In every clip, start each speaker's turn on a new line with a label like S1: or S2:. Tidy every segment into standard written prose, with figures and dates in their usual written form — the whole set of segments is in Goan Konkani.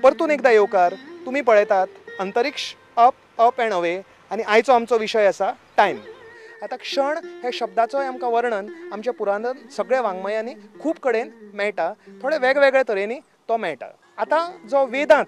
S1: परतून एकदा येवकार. तुमी पळयतात अंतरिक्ष अप अप अँड अवे आनी आयचो आमचो विशय आसा टायम. आतां क्षण हे शब्दाचोय आमकां वर्णन आमच्या पुरातन सगळ्या वाङ्मयांनी खूब कडेन मेळटा, थोडे वेगवेगळे तरेनी तो मेळटा. आतां जो वेदांत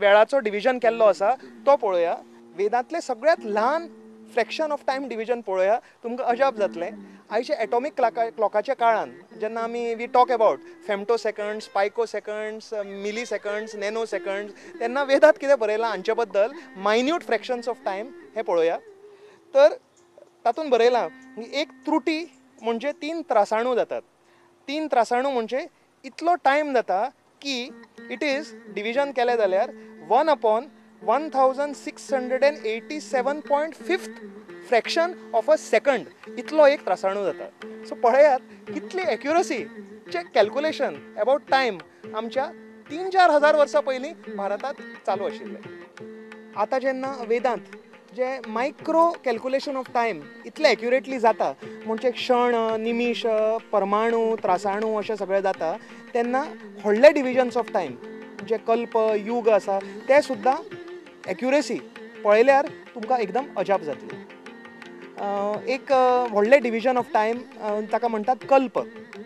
S1: वेळाचो डिविजन केल्लो आसा तो पळोवया. वेदांतले सगळ्यांत ल्हान फ्रॅक्शन ऑफ टायम डिविजन पळोवया, तुमकां अजाप जातलें. आयच्या एटॉमीक क्लॉकाच्या काळान जेन्ना आमी we talk about femto seconds, pico seconds, milli seconds, nano seconds, तेन्ना वेदांत कितें बरयलां हांचे बद्दल मायन्यूट फ्रॅक्शन्स ऑफ टायम हें पळोवया. तर तातूंत बरयलां एक त्रुटी म्हणजे 3 त्रासाणू जातात. 3 त्रासाणू म्हणजे इतलो टायम जाता की it is division केलें जाल्यार 1/1687.5 फ्रॅक्शन ऑफ अ सेकंड इतलो एक त्रासाणू जाता. सो पळयात कितली एक्युरसीचें कॅल्कुलेशन अबावट टायम आमच्या 3-4 हजार वर्सां पयलीं भारतांत चालू आशिल्लें. आतां जेन्ना वेदांत जे मायक्रो कॅल्कुलेशन ऑफ टायम इतलें एक्युरेटली जाता म्हणजे क्षण, निमिश, परमाणू, त्रासाणू अशें सगळें जाता तेन्ना व्हडले डिविजन्स ऑफ टायम जे कल्प, युग आसा ते सुद्दां एक्युरेसी पळयल्यार तुमकां एकदम अजाप जातली. एक व्हडलें डिविजन ऑफ टायम ताका म्हणटात कल्प.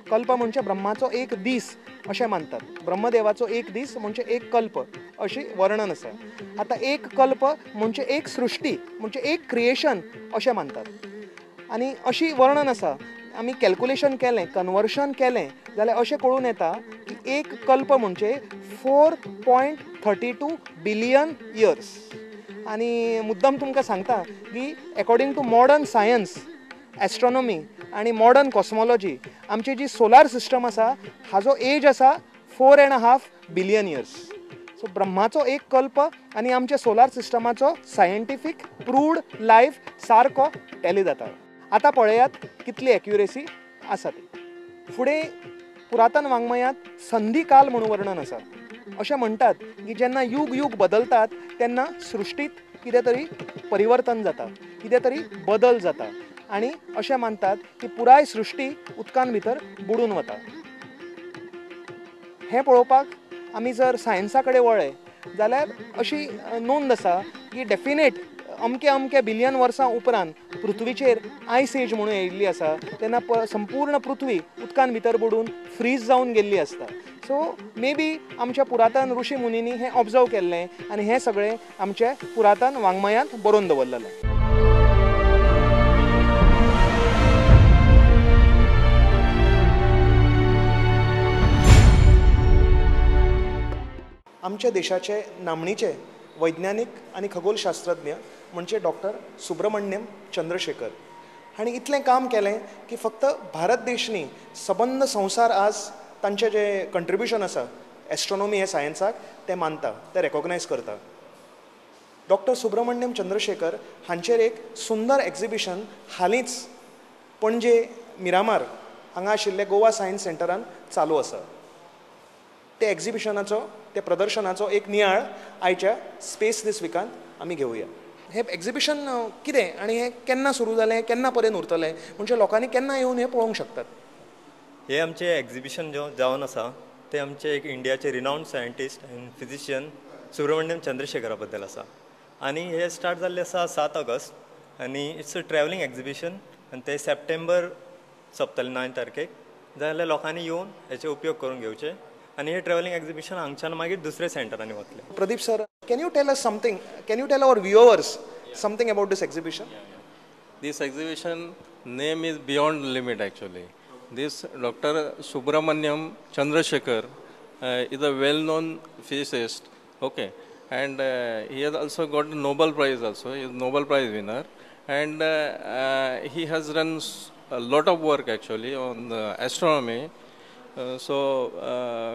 S1: कल्प म्हणजे ब्रह्माचो एक दीस अशें मानतात. ब्रह्मदेवाचो एक दीस म्हणजे एक कल्प अशी वर्णन आसा. आतां एक कल्प म्हणजे एक सृश्टी म्हणजे एक क्रिएशन अशें मानतात आनी अशी वर्णन आसा. आमी कॅल्कुलेशन केलें, कन्वर्शन केलें जाल्यार अशें कळून येता की एक कल्प म्हणजे 4.32 बिलियन इयर्स. आनी मुद्दम तुमकां सांगता की according to modern science, astronomy आनी मॉडर्न कॉस्मॉलॉजी आमची जी सोलार सिस्टम आसा हाजो एज आसा 4.5 बिलियन इयर्स. सो ब्रह्माचो एक कल्प आनी आमच्या सोलार सिस्टमाचो सायंटिफीक प्रूव्ड लायफ सारको टॅली जाता. आतां पळयात कितली एक्युरेसी आसा ती. फुडें पुरातन वाङ्मयांत संधिकाल म्हणून वर्णन आसा. अशें म्हणटात की जेन्ना युग युग बदलतात तेन्ना सृश्टींत कितें तरी परिवर्तन जाता, कितें तरी बदल जाता आनी अशें मानतात की पुराय सृश्टी उदकान भितर बुडून वता. हें पळोवपाक आमी जर सायन्सा कडेन वळ्ळे जाल्यार अशी नोंद आसा की डेफिनेट अमके अमके बिलियन वर्सां उपरांत पृथ्वीचेर आयस एज म्हणून येयल्ली आसा तेन्ना संपूर्ण पृथ्वी उदकान भितर बुडून फ्रीज जावन गेल्ली आसता. सो मे बी आमच्या पुरातन ऋषी मुनींनी हें ऑब्जर्व केल्लें आनी हें सगळें आमच्या पुरातन वाङ्मयांत बरोवन दवरलेलें. आमच्या देशाचे नामणीचे वैज्ञानिक आनी खगोलशास्त्रज्ञ म्हणजे डॉक्टर सुब्रमण्यम चंद्रशेखर हांणी इतलें काम केलें की फक्त भारत देश न्ही, सबंद संवसार आज तांचें जें कंट्रिब्युशन आसा एस्ट्रोनॉमी हे सायन्साक तें मानता, तें रेकॉग्नायज करता. डॉक्टर सुब्रमण्यम चंद्रशेखर हांचेर एक सुंदर एक्झिबिशन हालींच पणजे मिरामार हांगा आशिल्ले गोवा सायन्स सेंटरान चालू आसा. ते एक्झिबिशनाचो, ते प्रदर्शनाचो एक नियाळ आयच्या स्पेस दीस विकांत आमी घेवया. हें एक्झिबिशन कितें आनी हें केन्ना सुरू जालें, केन्ना पर्यंत उरतलें, म्हणजे लोकांनी केन्ना येवन हें पळोवंक शकतात?
S2: हे आमचें एक्झिबिशन जो जावन आसा तें आमचे एक इंडियाचे renowned scientist and physician Subrahmanyan Chandrasekhara बद्दल आसा आनी हे स्टार्ट जाल्लें आसा 7 ऑगस्ट आनी it's a travelling exhibition आनी ते सप्टेंबर सोंपतलें 9 तारखेक. जाल्यार लोकांनी येवन हेचे उपयोग करून घेवचे आनी हे ट्रॅव्हलिंग एक्झिबिशन हांगच्यान मागीर दुसऱ्या सेंटरांनी वतले.
S1: Pradeep sir, can you tell us something, can you tell our viewers something about this exhibition?
S3: This exhibition name is beyond limit actually. This Dr. Subrahmanyan Chandrasekhar is a well-known physicist, okay, and he has also got Nobel Prize also. He is Nobel Prize winner, and he has done a lot of work actually on the astronomy. So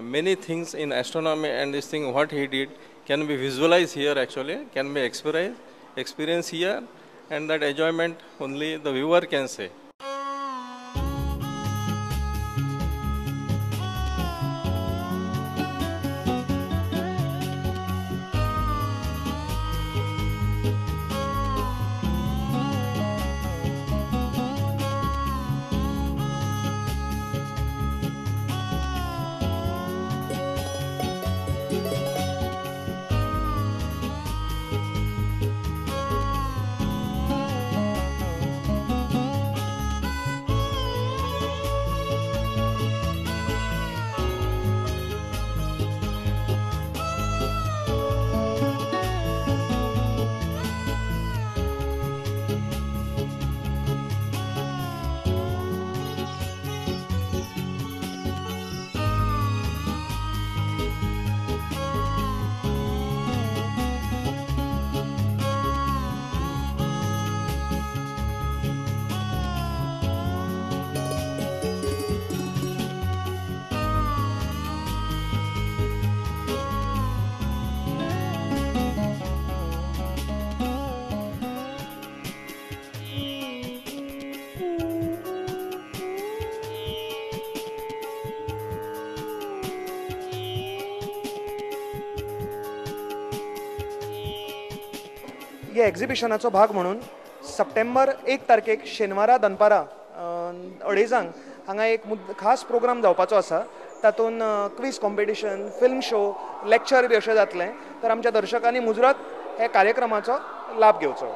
S3: many things in astronomy and this thing what he did can be visualized here actually, can be experienced here, and that enjoyment only the viewer can say.
S1: हे एक्झिबिशनाचो भाग म्हणून सप्टेंबर 1 तारखेक शेनवारा दनपारा 2:30 हांगा एक खास प्रोग्राम जावपाचो आसा. तातूंत quiz competition, film show, lecture बी अशें जातलें. तर आमच्या दर्शकांनी मुजरत हे कार्यक्रमाचो लाभ घेवचो.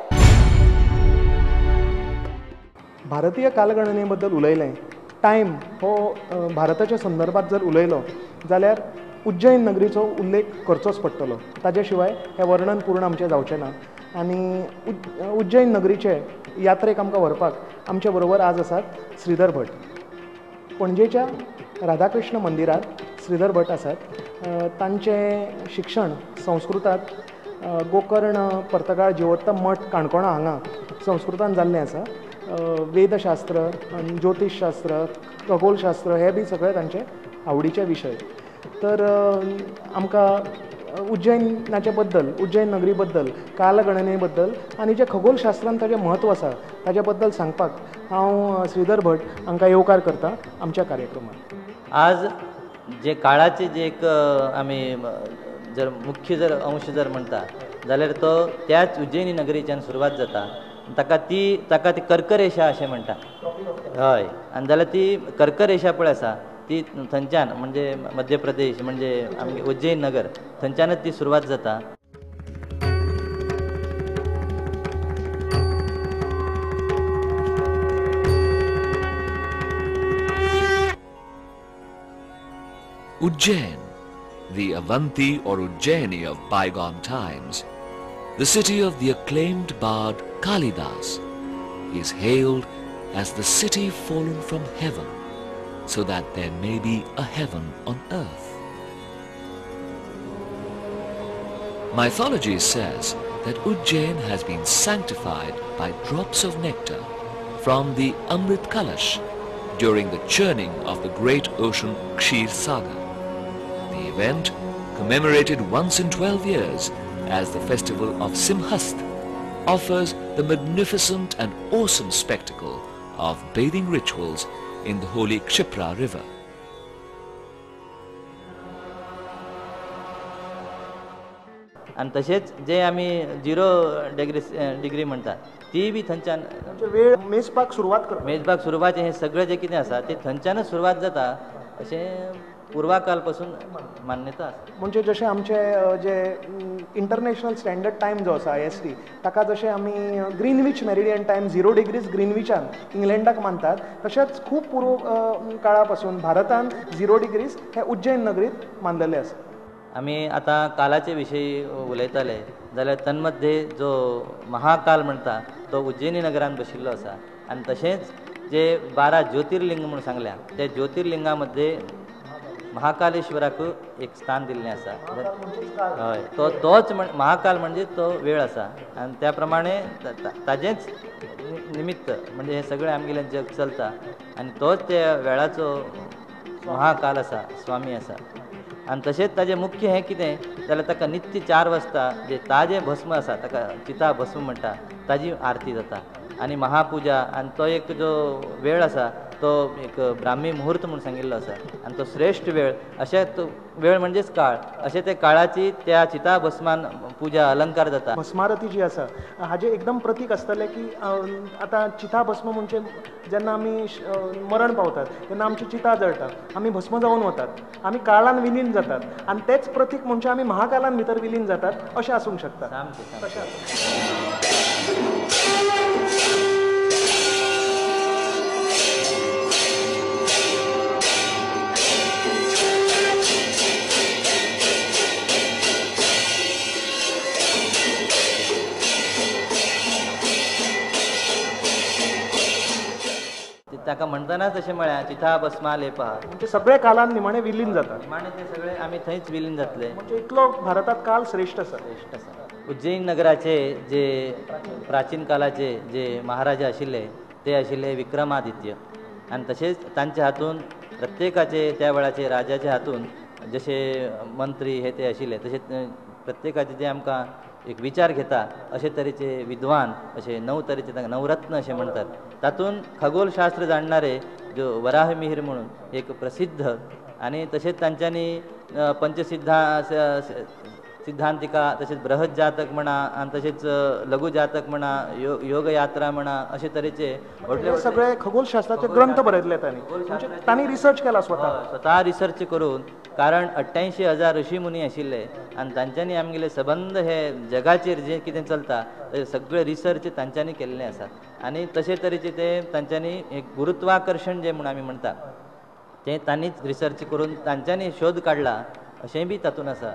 S1: भारतीय कालगणने बद्दल उलयलें, टायम हो भारताच्या संदर्भात जर उलयलो जाल्यार उज्जैन नगरीचो उल्लेख करचोच पडटलो. ताजे शिवाय हें वर्णन पूर्ण आमचें जावचें ना. आनी उज्जैन नगरीचे यात्रेक आमकां व्हरपाक आमचे बरोबर आज आसात श्रीधर भट. पणजेच्या राधाकृष्ण मंदिरांत श्रीधर भट आसात. तांचें शिक्षण संस्कृतांत गोकर्ण पर्तगाळ जिवोत्तम मठ काणकोणा हांगा संस्कृतान जाल्लें आसा. वेदशास्त्र, ज्योतिषशास्त्र, खगोलशास्त्र हे बी सगळे तांचे आवडीचे विशय. तर आमकां उज्जैनाचे बद्दल, उज्जैन नगरी बद्दल, कालगणने बद्दल आनी जें खगोलशास्त्रान ताजें म्हत्व आसा ताजे बद्दल सांगपाक हांव श्रीधर भट हांकां येवकार करता आमच्या कार्यक्रमात.
S4: आज जे काळाचे जे एक आमी जर मुख्य जर अंश जर म्हणटा जाल्यार तो त्याच उज्जैनी नगरीच्यान सुरवात जाता. ताका ती कर्करेशा अशें म्हणटा. हय, आनी जाल्यार ती कर्करेशा पळय आसा ती थंयच्यान म्हणजे मध्य प्रदेश म्हणजे आमगे उज्जैन नगर थंयच्यानच ती सुरवात जाता.
S5: Ujjain, the Avanti or Ujjaini of bygone times, the city of the acclaimed bard Kalidas, is hailed as the city fallen from heaven, so that there may be a heaven on earth. Mythology says that Ujjain has been sanctified by drops of nectar from the Amrit Kalash during the churning of the great ocean Kshir Sagar. The event, commemorated once in 12 years as the festival of Simhasth, offers the magnificent and awesome spectacle of bathing rituals in the holy Kshipra river.
S4: आनी तशेंच जे आमी 0 डिग्री म्हणटात ती बी थंयच्यान
S1: वेळ मेजपाक सुरवात करता.
S4: मेजपाक सुरवात हें सगळें जें कितें आसा तें थंयच्यानच सुरवात जाता अशें पूर्वाकाल पासून मान्यता आसा.
S1: म्हणजे जशें आमचे जे इंटरनॅशनल स्टँडर्ड टायम जो आसा IST, ताका जशें आमी ग्रीनविच मेरिडियन टायम 0 डिग्रीज ग्रीनविचान इंग्लंडाक मानतात, तशेंच खूब पूर्व काळा पासून भारतान 0 डिग्रीज हे उज्जैन नगरीत मानलेले आसा.
S4: आमी आतां कालाचे विशयी उलयताले जाल्यार तन्मध्ये जो महाकाल म्हणटा तो उज्जैनी नगरान बशिल्लो आसा. आनी तशेंच जे 12 ज्योतिर्लिंग म्हूण सांगल्या त्या ज्योतिर्लिंगा मध्ये महाकालेश्वराक एक स्थान दिल्लें आसा. हय, तो तोच महाकाल म्हणजे तो वेळ आसा आनी त्या प्रमाणे ताजेंच निमित्त म्हणजे हें सगळें आमगेलें जग चलता आनी तोच त्या वेळाचो महाकाल आसा, स्वामी आसा. आनी तशेंच ताजें मुख्य हें कितें जाल्यार ताका नित्य 4 वाजता जे ताजें भस्म आसा ताका चिता भस्म म्हणटा ताजी आरती जाता आनी महापुजा. आनी तो एक जो वेळ आसा तो एक ब्राह्मी मुहूर्त म्हूण सांगिल्लो आसा आनी तो श्रेश्ठ वेळ अशें तो वेळ म्हणजेच काळ अशें ते काळाची त्या चिता भस्मान पुजा अलंकार जाता.
S1: भस्मारती जी आसा हाजें एकदम प्रतीक आसतलें की आतां चिता भस्म म्हणजे जेन्ना आमी मरण पावतात तेन्ना आमची चिता जळटा, आमी भस्म जावन वतात, आमी काळान विलीन जातात आनी तेच प्रतीक म्हणजे आमी महाकालान भितर विलीन जातात अशें आसूंक शकता.
S4: सामकें
S1: तशें.
S4: ताका म्हणटनाच अशें म्हळ्यार चिता भस्मा लेपा
S1: म्हणजे सगळे कालान निमाणे विलीन जातात.
S4: निमाणे ते सगळे आमी थंयच विलीन जातले.
S1: म्हणजे इतलो भारतात काल श्रेश्ठ आसा.
S4: श्रेश्ठ आसा. उज्जैन नगराचे जे प्राचीन कालाचे जे महाराजा आशिल्ले ते आशिल्ले विक्रमादित्य आनी तशेंच तांच्या हातून प्रत्येकाचे त्या वेळाचे राजाच्या हातून जशे मंत्री हे ते आशिल्ले तशेंच प्रत्येकाचे जे आमकां एक विचार घेता अशे तरेचे विद्वान अशे 9 तरेचे तांकां नवरत्न अशें म्हणटात. तातूंत खगोलशास्त्र जाणणारे जो वराहमिहीर म्हणून एक प्रसिद्ध आनी तशेंच तांच्यांनी पंचसिद्धा सिद्धांतिका तशेंच बृहत जातक म्हणा आनी तशेंच लघु जातक म्हणा, योगयात्रा म्हणा, अशे तरेचे व्हडले
S1: सगळे खगोलशास्त्राचे ग्रंथ बरयतले तांणी. तांणी रिसर्च केला स्वता,
S4: स्वता रिसर्च करून, कारण 88,000 ऋषी मुनी आशिल्ले आनी तांच्यांनी आमगेले सबंद हे जगाचेर जें कितें चलता ते सगळे रिसर्च तांच्यांनी केल्ले आसात. आनी तशे तरेचे ते तांच्यांनी एक गुरुत्वाकर्शण जें म्हूण आमी म्हणटा तें तांणीच रिसर्च करून तांच्यांनी शोध काडला अशेंय बी तातूंत आसा.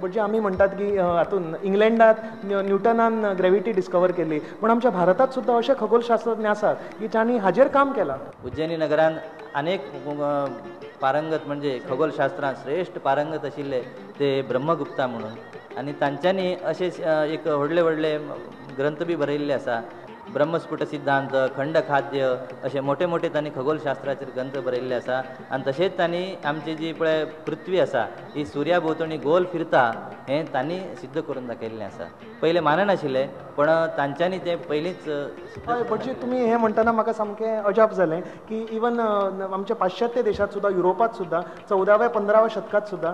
S1: म्हणजे आमी म्हणटात की हातून इंग्लंडात न्यूटनान ग्रेविटी डिस्कवर केली, पूण आमच्या भारतांत सुद्दां अशे खगोलशास्त्रज्ञ आसात की जांणी हाजेर काम केलां.
S4: उज्जैनी नगरान अनेक पारंगत म्हणजे खगोलशास्त्रांत श्रेश्ठ पारंगत आशिल्ले ते ब्रह्मगुप्ता म्हणून, आनी तांच्यांनी अशे एक व्हडले व्हडले ग्रंथ बी बरयल्ले आसा. ब्रह्मस्फुट सिद्धांत, खंडखाद्य अशे मोठे मोठे तांणी खगोलशास्त्राचेर ग्रंथ बरयल्ले आसा. आनी तशेंच तांणी आमची जी पळय पृथ्वी आसा ही सुर्या भोंवतणी गोल फिरता हें तांणी सिद्ध करून दाखयल्लें आसा. पयलें माननाशिल्लें पण तांच्यांनी तें पयलींच.
S1: हय भटजी, तुमी हें म्हणटना म्हाका सामकें अजाप जालें की इवन आमच्या पाश्चात्य देशांत सुद्दां, युरोपांत सुद्दां 14व्या 15व्या शतकांत सुद्दां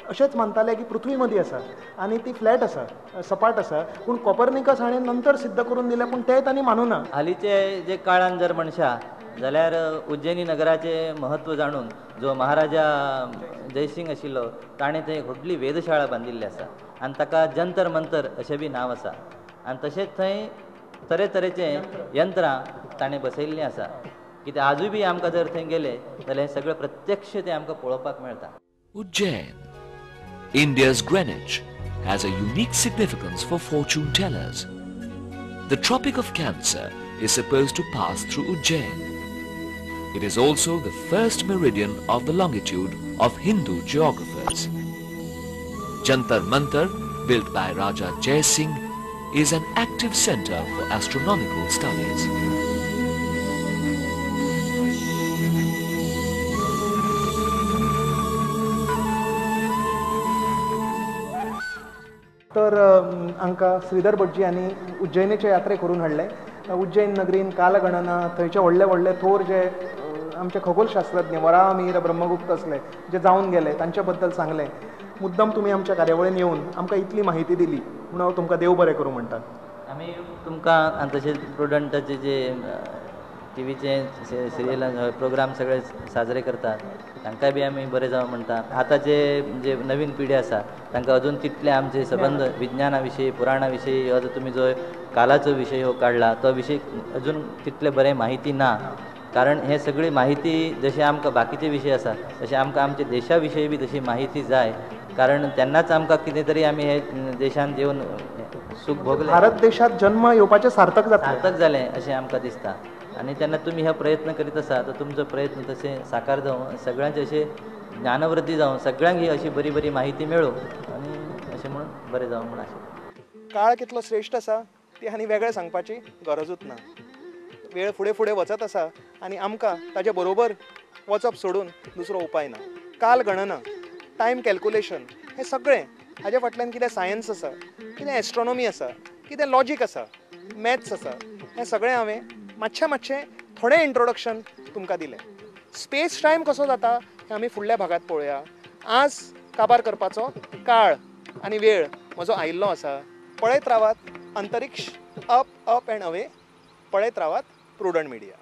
S1: अशेंच मानताले की पृथ्वी मदीं आसा आनी ती फ्लॅट आसा, सपाट आसा. पूण कॉपर्निकस हाणें नंतर सिद्ध करून दिलें, पूण तें तांणी मानूना.
S4: हालींचे जे काळान जर म्हणशा जाल्यार उज्जैनी नगराचें म्हत्व जाणून जो महाराजा जयसिंग आशिल्लो ताणें थंय व्हडली वेधशाळा बांदिल्ली आसा आनी ताका जंतर मंतर अशें बी नांव आसा. आनी तशेंच थंय तरेतरेचे यंत्रां ताणें बसयल्लीं आसा कित्याक आजूय बी आमकां जर थंय गेले जाल्यार हें सगळें प्रत्यक्ष तें आमकां पळोवपाक मेळटा.
S5: Ujjain, India's Greenwich, has a unique significance for fortune tellers. The Tropic of Cancer is supposed to pass through Ujjain. It is also the first meridian of the longitude of Hindu geographers. Jantar Mantar, built by Raja Jai Singh, is an active center for astronomical studies.
S1: तर आमकां श्रीधर भटजी हांणी उज्जैनीचे यात्रे करून हाडले. उज्जैन नगरीन कालगणना, थंयचे व्हडले व्हडले थोर जे आमचे खगोलशास्त्रज्ञ वराहमिहिर ब्रह्मगुप्त असले जे जावन गेले तांचे बद्दल सांगलें. मुद्दम तुमी आमच्या कार्यावळीन येवन आमकां इतली म्हायती दिली म्हणून हांव तुमकां देव बरें करूं म्हणटा.
S4: आमी तुमकां आनी तशेंच प्रुडंटाचे जे टिवीचे सिरियल प्रोग्राम सगळे साजरे करतात तांकांय बी आमी बरें जावं म्हणटा. आतांचे जे नवीन पिढी आसा तांकां अजून तितले आमचे सबंद विज्ञाना विशयी, पुराणा विशयी हो जो तुमी जो कालाचो विशय हो काडला तो विशय अजून तितले बरें म्हायती ना. कारण हे सगळी म्हायती जशें आमकां बाकीचे विशय आसा तशें आमकां आमच्या देशा विशयी बी तशी म्हायती जाय, कारण तेन्नाच आमकां कितें तरी आमी हे देशांत येवन सूख भोगलें,
S1: भारत देशांत जन्म येवपाचें सार्थक जातलें,
S4: सार्थक जालें अशें आमकां दिसता. आनी तेन्ना तुमी हो प्रयत्न करीत आसा तर तुमचो प्रयत्न तशें साकार जावं, सगळ्यांचे अशें ज्ञानवृद्धी जावं, सगळ्यांक ही अशी बरी बरी म्हायती मेळूं आनी अशें म्हणून बरें जावं म्हूण आशें.
S1: काळ कितलो श्रेश्ठ आसा ती आनी वेगळें सांगपाची गरजूच ना. वेळ फुडें फुडें वचत आसा आनी आमकां ताजे बरोबर वचप सोडून दुसरो उपाय ना. काल गणना, टायम कॅल्कुलेशन हें सगळें हाजे फाटल्यान कितें सायन्स आसा, कितें एस्ट्रोनॉमी आसा, कितें लॉजीक आसा, मॅथ्स आसा, हें सगळें हांवें मातशें मातशें थोडें इंट्रोडक्शन तुमकां दिलें. स्पेस टायम कसो जाता हें आमी फुडल्या भागांत पळोवया. आज काबार करपाचो काळ आनी वेळ म्हजो आयिल्लो आसा. पळयत रावात अंतरिक्ष अप अप अँड अवे, पळयत रावात प्रुडंट मिडिया.